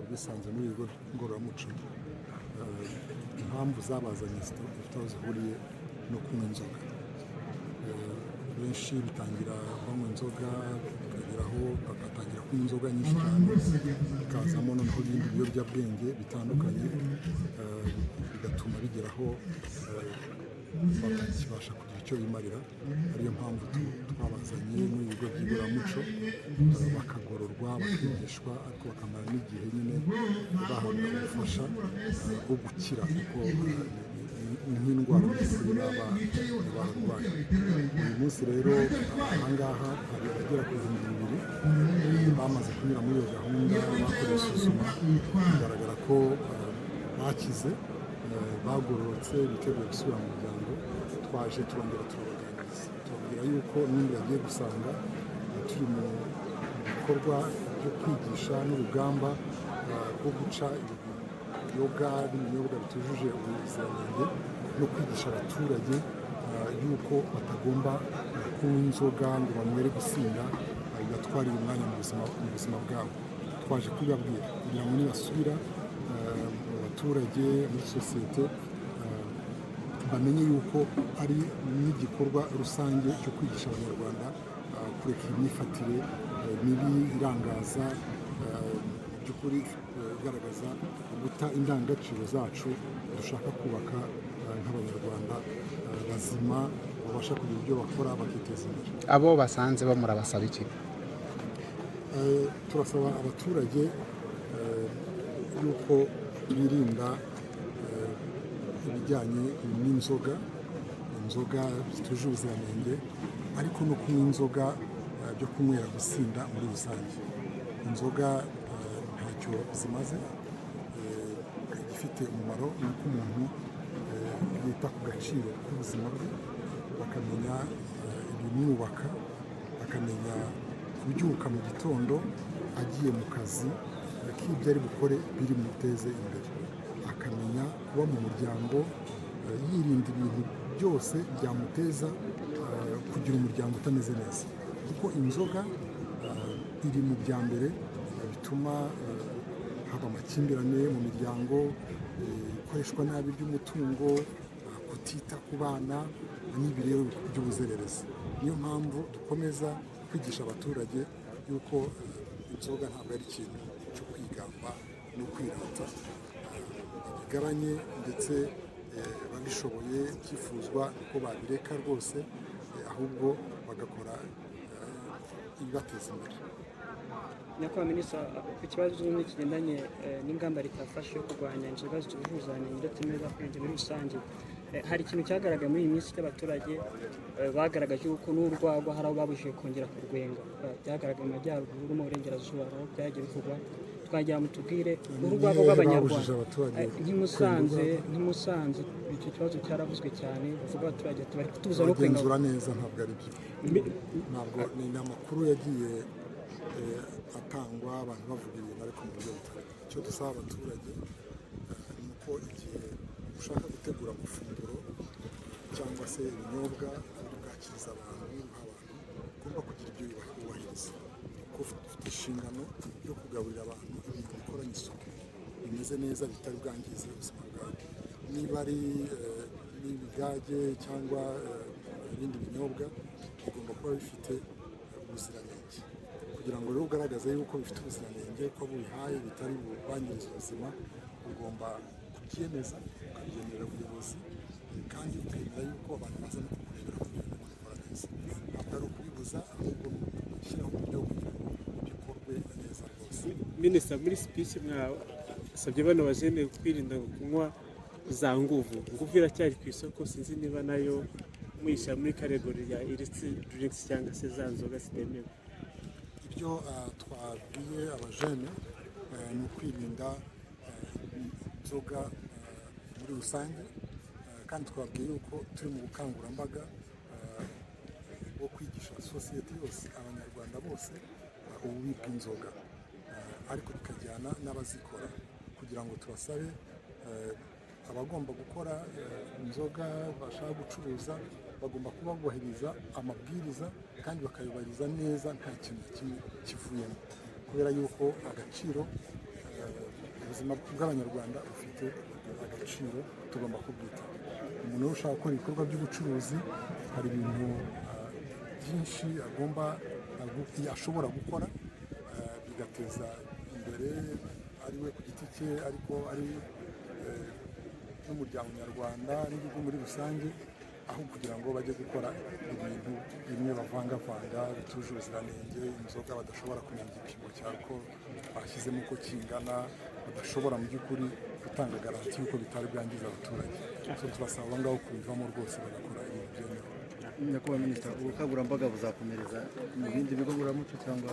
Bisanze muri ibigo ngororamuco, impamvu zabazanye zifite aho zihuriye no kunywa inzoga. Benshi bitangira banywa inzoga, bikageraho bagatangira kunywa inzoga nyinshi cyane, bikazamo noneho ibindi biyobyabwenge bitandukanye, bigatuma bigeraho batakibasha kugira icyo bimarira. Ariyo mpamvu twabazanye muri ibigo by'igororamuco, bakagororwa, bakigishwa, ariko bakamara n'igihe nyine bahabwa ubufasha bwo gukira, kuko ni nk'indwara mu by'ukuri baba bararwaye. Uyu munsi rero ahangaha hari abagera ku 2000 bamaze kunyura muri iyo gahunda, bakorewe isuzuma, bigaragara ko bakize, bagororotse, biteguye gusubira mu muryango. Twaje turongera turabaganiriza, tubabwira yuko n'undi bagiye gusanga turi mu bikorwa byo kwigisha n'urugamba rwo guca ibiyoga n'ibinyobwa bitujuje ubuziranenge, no kwigisha abaturage yuko batagomba kunywa inzoga ngo banywere gusinda, bibatwarira umwanya mu buzima bwabo. Twaje kubibabwira kugira ngo nibasubira mu baturage, muri sosiyete, bamenye yuko ari n'igikorwa rusange cyo kwigisha Abanyarwanda kureka imyifatire mibi irangaza, mu by'ukuri igaragaza guta indangagaciro zacu dushaka kubaka nk'Abanyarwanda bazima, babasha kugira ibyo bakora bakiteza imbere. Abo basanze bo murabasaba iki? Turasaba abaturage yuko birinda ibijyanye n'inzoga, inzoga zitujuje ubuziranenge, ariko no kunywa inzoga byo kunywera gusinda muri rusange. Inzoga ntacyo zimaze. Igifite umumaro ni uko umuntu yita ku gaciro k'ubuzima bwe, akamenya ibimwubaka, akamenya kubyuka mu gitondo agiye mu kazi k'ibyo ari bukore biri bumuteze imbere, akamenya kuba mu muryango, yirinda ibintu byose byamuteza kugira umuryango utameze neza, kuko inzoga iri mu bya mbere bituma haba amakimbirane mu miryango, ikoreshwa nabi ry'umutungo, kutita ku bana n'ibi rero by'ubuzererezi. Niyo mpamvu dukomeza kwigisha abaturage yuko inzoga ntabwo ari ikintu cyo kwigamba no kwirata. Babigabanye, ndetse babishoboye byifuzwa ko babireka rwose, ahubwo bagakora ibibateza imbere. Nyakubahwa Minisita, ku kibazo kigendanye n'ingamba leta yafashe yo kurwanya inzoga zitujuje ubuziranenge ndetse n'ibiyobyabwenge muri rusange, hari ikintu cyagaragaye muri iyi minsi cy'abaturage bagaragaje yuko n'urwagwa hari aho babujije kongera kurwenga. Byagaragaye mu majyaruguru no mu burengerazuba aho byagiye bikorwa. Twagira ngo mutubwire urwagwa Ni rw'Abanyarwanda. Babujije abaturage Nk'i Musanze, kwenga urwagwa? nk'i Musanze icyo kibazo cyaravuzwe cyane, bavuga abaturage ati bari kutubuza no kwenga. Bagenzura neza, ntabwo ari byo. Ntabwo ni amakuru yagiye atangwa, abantu bavuga ibintu ariko mu buryo butari. Icyo dusaba abaturage ni uko igihe ushaka gutegura amafunguro cyangwa se ibinyobwa uri bwakiriza abantu, uha abantu, ugomba kugira ibyo wubahiriza, kuko ufite inshingano yo kugaburira abantu ibintu bikoranye isuku, bimeze neza, bitari bwangize ubuzima bwawe. Niba ari n'ibigage cyangwa ibindi binyobwa, bigomba kuba bifite ubuziranenge. Kugira ngo rero ugaragaze yuko bifite ubuziranenge, ko bubihaye bitari bubangiriza ubuzima, ugomba kubyemeza, ukabyemerera ubuyobozi, kandi ukemera yuko abantu baza no kukurebera kugira ngo ubikora neza. Ntabwo ari ukubibuza, ahubwo ni ugushyiraho uburyo kugira ngo bikorwe neza rwose. Minisita, muri speech mwasabye bano bajene kwirinda kunywa za nguvu. Nguvu iracyari ku isoko, sinzi niba nayo muyishyira muri category ya illicit drinks cyangwa se za nzoga zitemewe. Ibyo twabwiye abajene ni ukwirinda inzoga muri rusange, kandi twabwiye yuko turi mu bukangurambaga bwo kwigisha sosiyete yose, Abanyarwanda bose, ububi bw'inzoga, ariko bikajyana n'abazikora, kugira ngo tubasabe abagomba gukora inzoga bashaka gucuruza bagomba kuba bubahiriza amabwiriza kandi bakayubahiriza neza, nta kintu na kimwe kivuyemo, kubera yuko agaciro Ubuzima bw'Abanyarwanda bufite agaciro, tugomba kubwitaho. Umuntu wese ushaka gukora ibikorwa by'ubucuruzi hari ibintu byinshi agomba ashobora gukora bigateza imbere ari we ku giti cye, ariko ari n'umuryango nyarwanda n'igihugu muri rusange, aho kugira ngo bajye gukora ibintu bimwe bavangavanga bituje ubuziranenge, inzoga badashobora kumenya igipimo cya alcool bashyizemo uko kingana, badashobora mu by'ukuri gutanga garanti y'uko bitari bwangiza abaturage. So tubasaba abo ngabo kubivamo rwose, bagakora ibintu byemewe. Nyakubahwa Minisita, ubukangurambaga buzakomereza mu bindi bigo ngororamuco cyangwa?